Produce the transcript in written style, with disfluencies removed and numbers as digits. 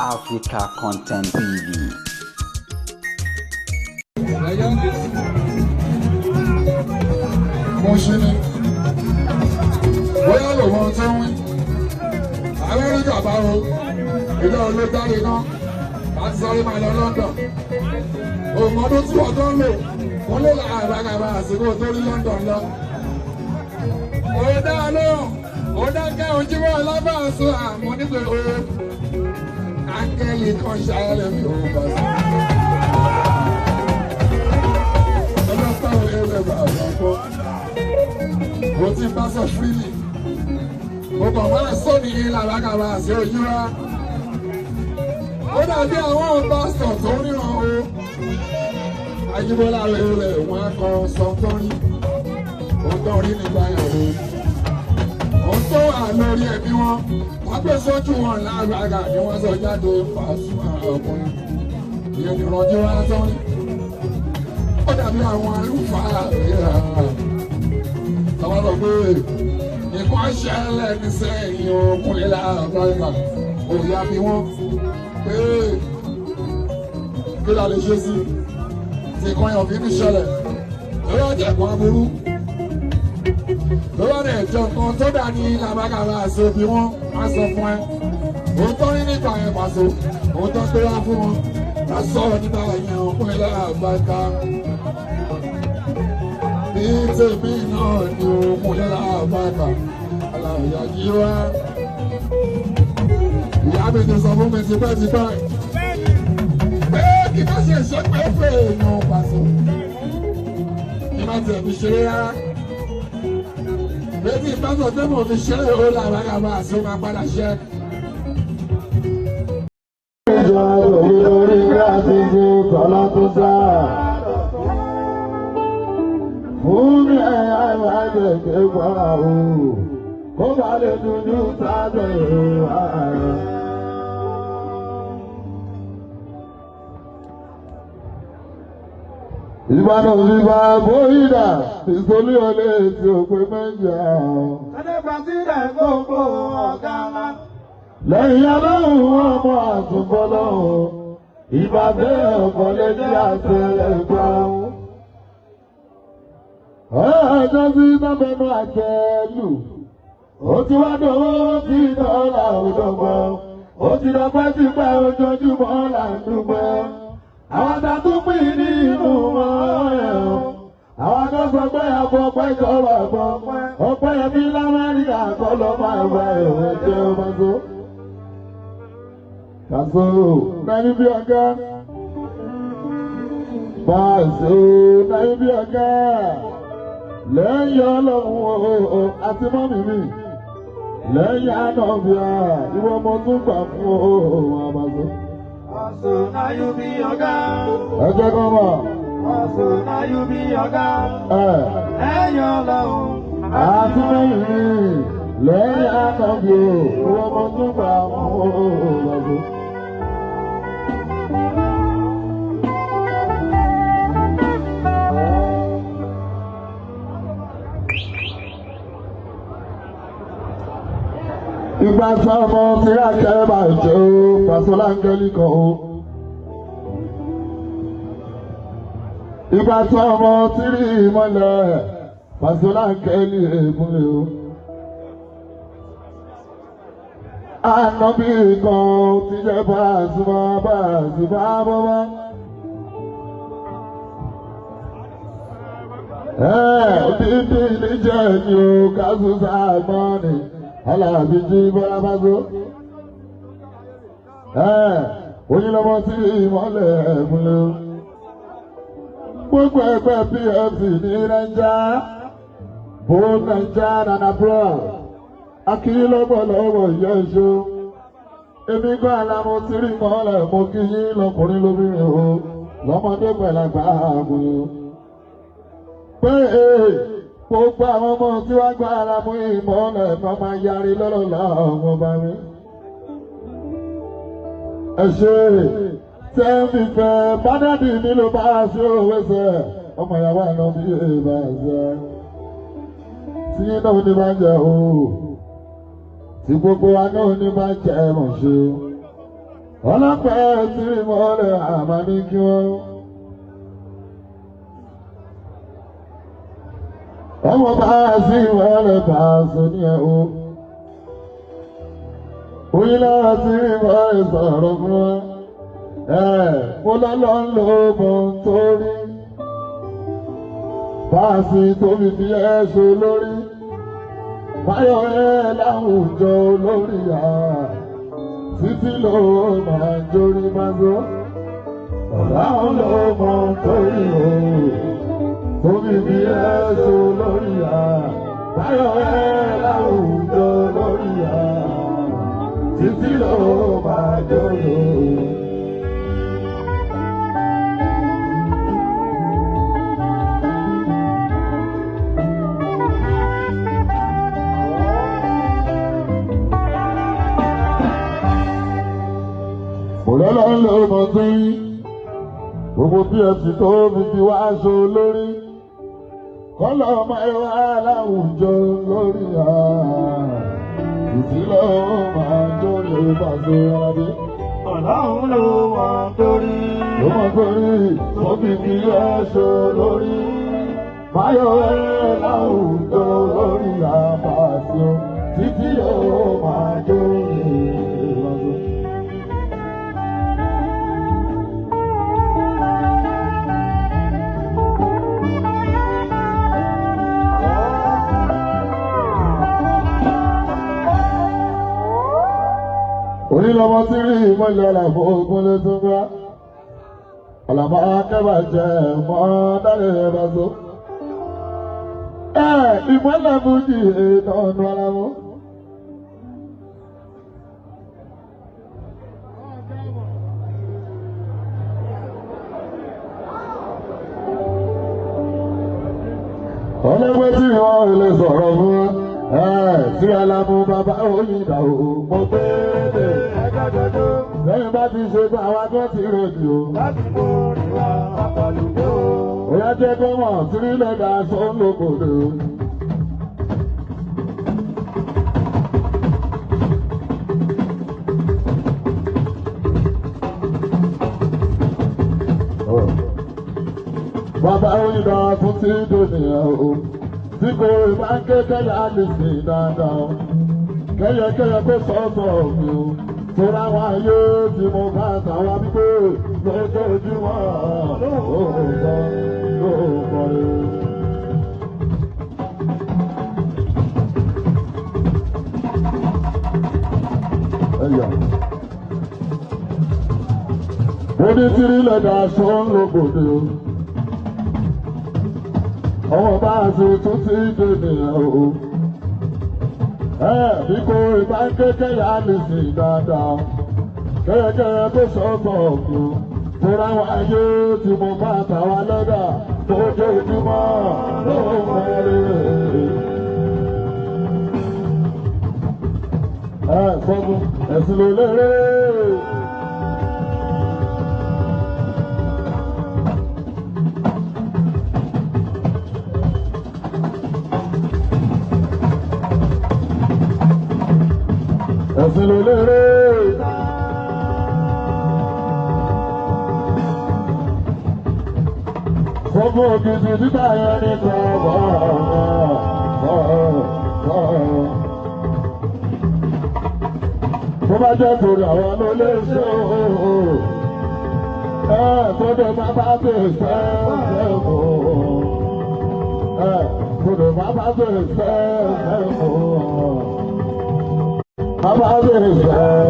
Africa Content TV. Mo ṣe ni bóyá lòun tó ń wí Amẹ́ríkà báwo ilé olódáre náà láti sáré máa lọ London òun ọdún tí wọ́n tó ń lò wọ́n lè la àbákàbà àsìkò tó rí London lọ. Ó dá lóhùn ó dákẹ́ ojúmọ́ ọlọ́bàṣọ àmọ́ nígbè o áńgẹ́lì kan ṣáálẹ̀ mi ò bá sí. Ọlọ́pàá ẹ̀rọ bàbá kọ́ mo ti bá sọ fílì mo kàn wá sóní làbákàbà àti ojúra ó dàbí àwọn pásítọ̀ tó ríran o Ajíbọ́lá rẹ̀ wọ́n á kọ sọ́ńtọ́rí òǹtọ́rí nígbà yẹn o òun tó wà lórí ẹbí wọn wọ́n gbé sójú wọn lágbàgà ni wọ́n sọ jáde Pasuma ọkùnrin ìyẹn ní ìrànjú wá sọ́rí ó dàbí àwọn àlùfáà ríra tọ́wọ́ sọ pé nǹkan ṣẹlẹ̀ ní sẹ́yìn ọkùnrin láàbáyà òyà bí wọ́n pé kí la lè ṣe sí tí nǹkan yàn fi ní ṣẹlẹ̀ lórí ọ̀jẹ̀gbọ́n aburú lórí ọ̀rẹ́ ìjọ kan tó dà ní làbákàbà àṣọ bí wọ́n á sọ fún ẹ òótọ́ ní nípa yẹn pàṣọ òótọ́ tó wá fún wọn á sọ̀rọ̀ nípa yẹn ọkùnrin láàbáyà bí tèmi náà ni òkun láàbàkà aláwòyá yìí wá. Ìyá mi ti sọ fún mi tipẹ́tipẹ́ pé kí má ṣe ṣe pé pé èèyàn pàṣẹ kí má tiẹ̀ fi ṣeré rárá. Létí ìbátan tó mọ̀ fi ṣeré ó làbàkà bá àṣẹ máa padà ṣe. Ìjọ òwe orí láti ṣe tọ́lá tó sáà. Fún mi àìwájẹ̀kẹ́ gbọ́ra o, kó bá lè dúdú sábẹ̀ ìwà rẹ̀. Ìbàdàn fífa bóyìdà, ìsolú ọlẹ́ tí ó pé mẹ́jà. Lẹ́yìn aláwọ̀ ọmọ àtúnbọ̀lọ́hùn, ìbàdàn ọkọ̀ lè jẹ́ àtẹ̀lẹ́gbà. Ọjọ́ sí sábẹ́nu àtẹ̀lù, ó ti wá dọ̀wọ́ sí dọ́là òdògbọ́, ó ti dọ̀pẹ́ sí pẹ́ ojoojúmọ́ là ń dúpẹ́. Àwọn ta tún pín ní inú wọn ẹ̀ o, àwọn tó sọ pé àbọ̀ pẹ́ jọba ẹ̀bọ̀, ọpẹ́ yẹmí l'Amẹ́ríkà kọ́ ló máa gba ẹ̀wọ̀n jẹ́ ọmọ tó. Pàṣẹ náà bí ọ̀gá. Pàṣẹ náà bí ọ̀gá. Lẹ́yìn ọlọ́run àti mọ́mì mi lẹ́yìn ànábìá ìwọ mo tún gbà fún òun àbàzọ́. Pàṣẹ náà yóò bí ọ̀gá. Ẹ jẹ́ kọ́ mọ̀. Pàṣẹ náà yóò bí ọ̀gá. Lẹ́yìn ọlọ́run àti mọ́mì mi lẹ́yìn ànábìá ìwọ mo tún gbà fún òun àbàzọ́. Ìgbà tí ọmọ tí rákẹ́ bá jẹ́ ó Pàṣẹ láńgẹ́lì kan o. Ìgbà tí ọmọ tí rí ìmọ̀lẹ̀ Pàṣẹ láńgẹ́lì ègúnlẹ̀ o. Ànábì kan ti jẹ́ Pasuma Pasuma bọ́bá. Òbí níjẹ́ ni o kásùsà mọ́ni. Aláàbí jí bọ́lá bá gbó. Oyin lọ́mọ sí ìmọ̀lẹ̀ ẹ̀gúnlẹ̀. Gbogbo ẹgbẹ́ PFC ní Nàìjíríà, bó Nàìjíríà nana bro. Akíyí lọ́gbọ̀lọ́wọ̀ ìyá ìṣó. Èmi gbọ́ àlámọ̀ tí rí mọ́lẹ̀ mo kí yín lọkùnrin lóbìnrin o. Lọ́mọdé pẹ̀lágbà àgùn. Pé gbogbo àwọn ọmọ tí wọ́n gbá ara mú ìmọ̀lẹ̀ náà máa yarí lọ́lọ́lá ọmọ bá mi. Ẹ ṣe tẹ́ ń fìfẹ́ bádàdì mi ló bá a ṣe òwe sẹ́ ọmọ ìyàwó àná bí èèbà ṣe. Tí náà ní bá jẹ o, tí gbogbo wa náà ní bá jẹ mọ̀ ṣe. Ọlọ́pàá tí mọ́lẹ̀ àmà ní kí wọ́n. Ọmọ bá sí mọ́lẹ̀ bá sọ ní ẹ̀ o. Oyin lára tí mọ́lẹ̀ sọ̀rọ̀ fún wa. Mo lọ́lọ́ ń lo mọ̀ torí. Báàsì tóbi fi ẹ́ ṣe lórí. Báyọ̀ ẹ́ láwùjọ lórí à. Títí ló máa jórí máa zó. Ọ̀làhùn ló mọ̀ torí o. Tóbi fi ẹ́ ṣe lórí à. Báyọ̀ ẹ́ láwùjọ lórí à. Títí ló máa jórí o. Òlọ́lọ́ ń lo ọmọ tó yí. Gbogbo PFC tó fi fi wá aṣọ lórí. Kọ́lọ̀ ọmọ ẹ wá láwùjọ lórí à. Ìdílé máa jó lè pàṣẹ arábí. Ọlọ́run ló mọ̀ torí. Ló mọ̀ torí tó fi fi aṣọ lórí. Báyọ̀ ẹ láwùjọ lórí àpàṣẹ. Títí ó máa jó lè pàṣẹ. Onílọ́mọ tí rí ìmọ̀lẹ̀ àlàfo ogun ló tún gbá. Àlàmọ́ akẹ́bàjẹ́ mọ́ dáre ẹ̀bá so. Ìmọ̀lẹ̀ fújì ètò ọ̀nà àlàmọ́. Ọlọ́gbẹ́ tí wọ́n lè sọ̀rọ̀ fún wa. Tí alámú bàbá òyìnbá o, mo pé dé. Lẹ́yìn bá ti ṣe gba àwa tó ti ròdì o. Láti borí wa àpàlùdó. Òyà jẹ́ kó mọ̀ tírí lẹ́dà aṣọ ńlọkọ̀dọ̀. Bàbá òyìnbá tún ti dònìyàn o. Tí kò bá ń ké kẹ́yà lè sìn dáadáa o. Kẹ́yẹkẹ́yẹ kó sọ̀tọ̀ mi o. Tora wa ayé tí mo bá tàwa wípé lójoojúmọ́ lóòótọ́ lóòótọ́ rẹ̀. Ẹ̀yà. Mo ní tírí lẹ́dà aṣọ ń lo gbòde o. Ọmọ bá a ṣe tún ti dènìyàn o. Bí kò bá ń kékeré á lè sìn dáadáa. Kẹ́yẹkẹ́yẹ tó sọ̀tọ̀ ọ̀gbìn. Tora wa ayé tí mo bá tàwa lẹ́dà lójoojúmọ́ ló ń mẹ́rin. Sọ́gun ẹ̀sìn ló lérè. Ẹ̀sìn ló lérè. Gbogbo ògidì nígbà yẹn ní kọ̀ọ̀kọ̀. Tó bá jẹ́ torí àwọn ló lè ṣe ooo. Tó dé má bá dé sẹ́ẹ̀sẹ̀ mọ́. Tó dé má bá dé sẹ́ẹ̀sẹ̀ mọ́. Bàbá dé sẹ́ẹ̀sẹ̀.